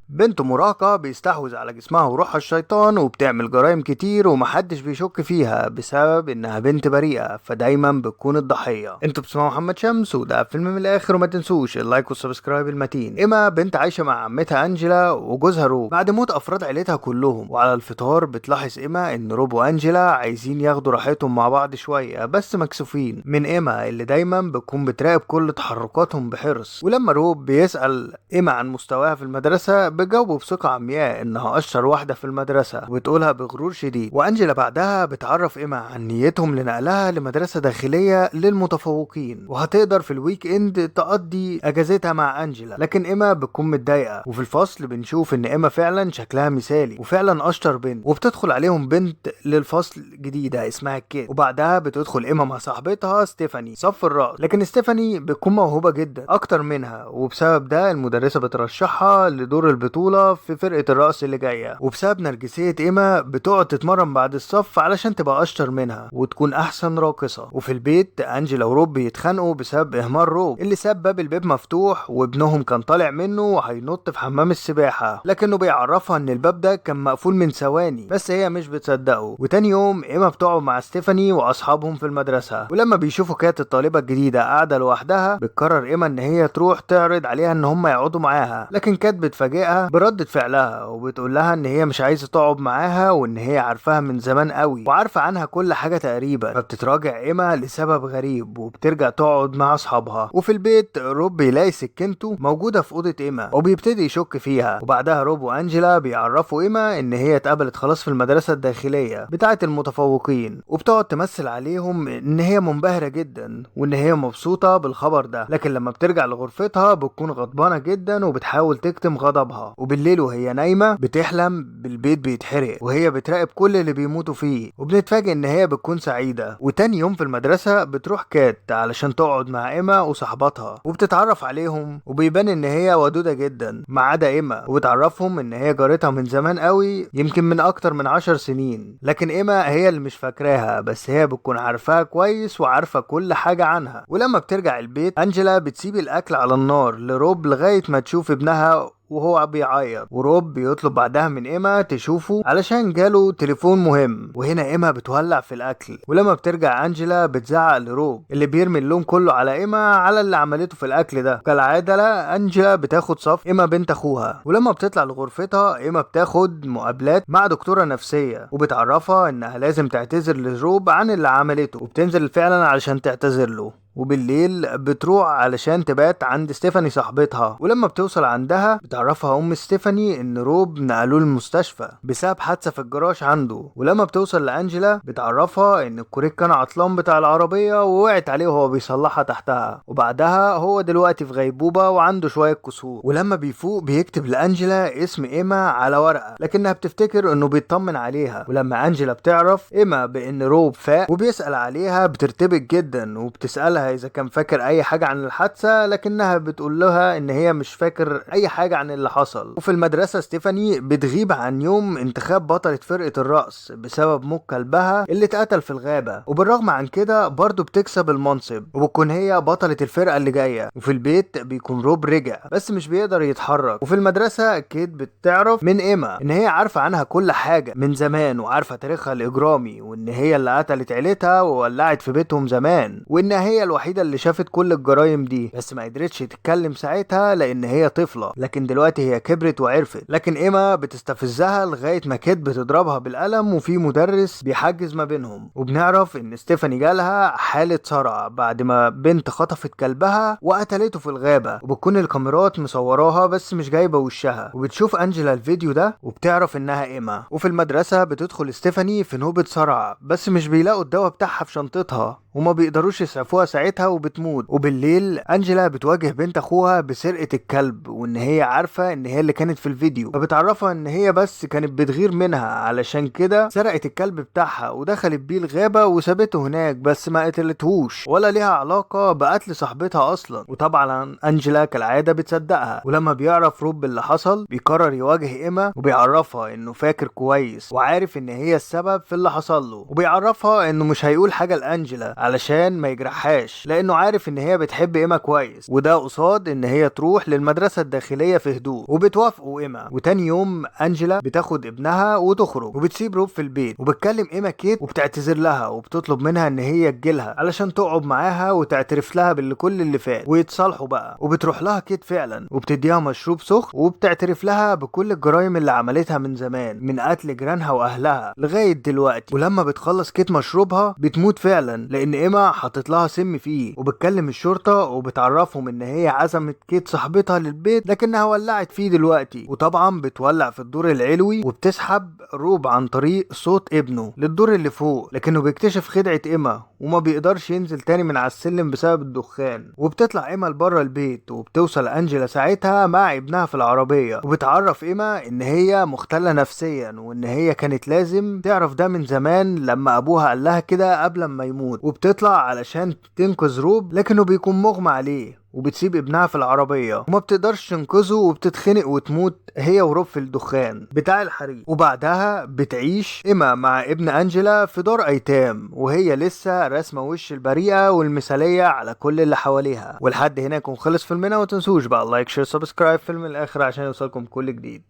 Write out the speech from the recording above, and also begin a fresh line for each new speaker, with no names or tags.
بنت مراهقة بيستحوذ على جسمها وروحها الشيطان وبتعمل جرائم كتير ومحدش بيشك فيها بسبب انها بنت بريئة، فدايما بتكون الضحية. انتوا بتسمعوا محمد شمس وده فيلم من الاخر، وما تنسوش ال like وال subscribe المتين. ايما بنت عايشة مع عمتها انجلا وجوزها روب بعد موت افراد عيلتها كلهم، وعلى الفطار بتلاحظ ايما ان روب وانجلا عايزين ياخدوا راحتهم مع بعض شوية، بس مكسوفين من ايما اللي دايما بتكون بتراقب كل تحركاتهم بحرص. ولما روب بيسأل ايما عن مستواها في المدرسة بتجاوبه بثقة عمياء انها اشطر واحدة في المدرسة وبتقولها بغرور شديد. وانجلا بعدها بتعرف ايما عن نيتهم لنقلها لمدرسة داخلية للمتفوقين، وهتقدر في ال weekend تقضي اجازتها مع انجلا، لكن ايما بتكون متضايقة. وفي الفصل بنشوف ان ايما فعلا شكلها مثالي وفعلا اشطر بنت، وبتدخل عليهم بنت للفصل جديدة اسمها كيت، وبعدها بتدخل ايما مع صاحبتها ستيفاني صف الرقص، لكن ستيفاني بتكون موهوبة جدا اكتر منها، وبسبب ده المدرسة بترشحها لدور البطولة في فرقة الرقص اللي جاية. وبسبب نرجسية ايما بتقعد تتمرن بعد الصف علشان تبقى اشطر منها وتكون احسن راقصة. وفي البيت انجلا وروب بيتخانقوا بسبب اهمال روب اللي ساب باب البيت مفتوح وابنهم كان طالع منه وهينط في حمام السباحة، لكنه بيعرفها ان الباب ده كان مقفول من ثواني بس هي مش بتصدقه. وتاني يوم ايما بتقعد مع ستيفاني واصحابهم في المدرسة، ولما بيشوفوا كات الطالبة الجديدة قاعدة لوحدها بتقرر ايما ان هي تروح تعرض عليها ان هم يقعدوا معاها، لكن كات بتفاجئها بردة فعلها وبتقول لها ان هي مش عايزة تقعد معاها وان هي عارفاها من زمان قوي وعارفة عنها كل حاجة تقريبا. فبتتراجع ايما لسبب غريب وبترجع تقعد مع اصحابها. وفي البيت روب بيلاقي سكينته موجودة في أوضة ايما وبيبتدي يشك فيها، وبعدها روب وانجلا بيعرفوا ايما ان هي اتقبلت خلاص في المدرسة الداخلية بتاعة المتفوقين، وبتقعد تمثل عليهم ان هي منبهرة جدا وان هي مبسوطة بالخبر ده، لكن لما بترجع لغرفتها بتكون غضبانة جدا وبتحاول تكتم غضبها. وبالليل وهي نايمة بتحلم بالبيت بيتحرق وهي بتراقب كل اللي بيموتوا فيه، وبنتفاجئ ان هي بتكون سعيدة. وتاني يوم في المدرسة بتروح كات علشان تقعد مع ايما وصاحبتها وبتتعرف عليهم، وبيبان ان هي ودودة جدا ما عدا ايما، وبتعرفهم ان هي جارتها من زمان قوي يمكن من اكتر من 10 سنين، لكن ايما هي اللي مش فاكراها بس هي بتكون عارفاها كويس وعارفة كل حاجة عنها. ولما بترجع البيت انجلا بتسيب الاكل على النار لروب لغاية ما تشوف ابنها وهو بيعيط، وروب بيطلب بعدها من ايما تشوفه علشان جاله تليفون مهم، وهنا ايما بتولع في الاكل. ولما بترجع انجلا بتزعق لروب اللي بيرمي اللوم كله على ايما على اللي عملته في الاكل ده. كالعاده لا انجلا بتاخد صف ايما بنت اخوها، ولما بتطلع لغرفتها ايما بتاخد مقابلات مع دكتوره نفسيه وبتعرفها انها لازم تعتذر لروب عن اللي عملته، وبتنزل فعلا علشان تعتذر له. وبالليل بتروح علشان تبات عند ستيفاني صاحبتها، ولما بتوصل عندها بتعرفها ام ستيفاني ان روب نقلوه المستشفى بسبب حادثه في الجراج عنده. ولما بتوصل لانجلا بتعرفها ان الكوريك كان عطلان بتاع العربيه ووقعت عليه وهو بيصلحها تحتها، وبعدها هو دلوقتي في غيبوبه وعنده شويه كسور. ولما بيفوق بيكتب لانجلا اسم ايما على ورقه، لكنها بتفتكر انه بيطمن عليها. ولما انجلا بتعرف ايما بان روب فاق وبيسال عليها بترتبك جدا وبتسالها اذا كان فاكر اي حاجة عن الحادثة، لكنها بتقول لها ان هي مش فاكر اي حاجة عن اللي حصل. وفي المدرسة ستيفاني بتغيب عن يوم انتخاب بطلة فرقة الرقص بسبب موت كلبها اللي اتقتل في الغابة، وبالرغم عن كده برضو بتكسب المنصب وبتكون هي بطلة الفرقة اللي جاية. وفي البيت بيكون روب رجع بس مش بيقدر يتحرك. وفي المدرسة كيت بتعرف من ايما ان هي عارفة عنها كل حاجة من زمان وعارفة تاريخها الاجرامي وان هي اللي قتلت عيلتها وولعت في بيتهم زمان، وان هي الوحيدة اللي شافت كل الجرايم دي، بس ما قدرتش تتكلم ساعتها لان هي طفلة، لكن دلوقتي هي كبرت وعرفت. لكن ايما بتستفزها لغاية ما كيت بتضربها بالقلم وفي مدرس بيحجز ما بينهم. وبنعرف ان ستيفاني جالها حالة صرع بعد ما بنت خطفت كلبها وقتلته في الغابة، وبتكون الكاميرات مصوراها بس مش جايبة وشها، وبتشوف انجلا الفيديو ده وبتعرف انها ايما. وفي المدرسة بتدخل ستيفاني في نوبة صرع بس مش بيلاقوا الدواء بتاعها في شنطتها وما بيقدروش يسعفوها ساعتها وبتموت. وبالليل انجلا بتواجه بنت اخوها بسرقة الكلب وان هي عارفة ان هي اللي كانت في الفيديو، فبتعرفها ان هي بس كانت بتغير منها علشان كده سرقت الكلب بتاعها ودخلت بيه الغابة وسابته هناك، بس ما قتلتهوش ولا ليها علاقة بقتل صاحبتها اصلا. وطبعا انجلا كالعادة بتصدقها. ولما بيعرف روب اللي حصل بيقرر يواجه ايما وبيعرفها انه فاكر كويس وعارف ان هي السبب في اللي حصل له، وبيعرفها انه مش هيقول حاجة لانجلا علشان ما يجرحهاش، لانه عارف ان هي بتحب ايما كويس، وده قصاد ان هي تروح للمدرسة الداخلية في هدوء. وبتوافقوا ايما. وتاني يوم انجلا بتاخد ابنها وتخرج وبتسيب روب في البيت، وبتكلم ايما كيت وبتعتذر لها وبتطلب منها ان هي تجيلها علشان تقعد معاها وتعترف لها بالكل اللي فات ويتصالحوا بقى. وبتروح لها كيت فعلا وبتديها مشروب سخن وبتعترف لها بكل الجرائم اللي عملتها من زمان، من قتل جيرانها واهلها لغاية دلوقتي. ولما بتخلص كيت مشروبها بتموت فعلا لان ايما حطت لها سم فيه، وبتكلم الشرطة وبتعرفهم ان هي عزمت كيت صاحبتها للبيت لكنها ولعت فيه دلوقتي. وطبعا بتولع في الدور العلوي وبتسحب روب عن طريق صوت ابنه للدور اللي فوق، لكنه بيكتشف خدعه ايما وما بيقدرش ينزل تاني من على السلم بسبب الدخان. وبتطلع ايما لبره البيت وبتوصل انجلا ساعتها مع ابنها في العربية، وبتعرف ايما ان هي مختله نفسيا وان هي كانت لازم تعرف ده من زمان لما ابوها قال لها كده قبل ما يموت. وبتطلع علشان تنقذ روب لكنه بيكون مغمى عليه، وبتسيب ابنها في العربية وما بتقدرش تنقذه وبتتخنق وتموت هي وروب في الدخان بتاع الحريق. وبعدها بتعيش إيما مع ابن أنجلا في دار أيتام، وهي لسه رسمة وش البريئة والمثالية على كل اللي حواليها. ولحد هنا يكون خلص فيلمنا، ومتنسوش بقى like share subscribe فيلم الآخر عشان يوصلكم كل جديد.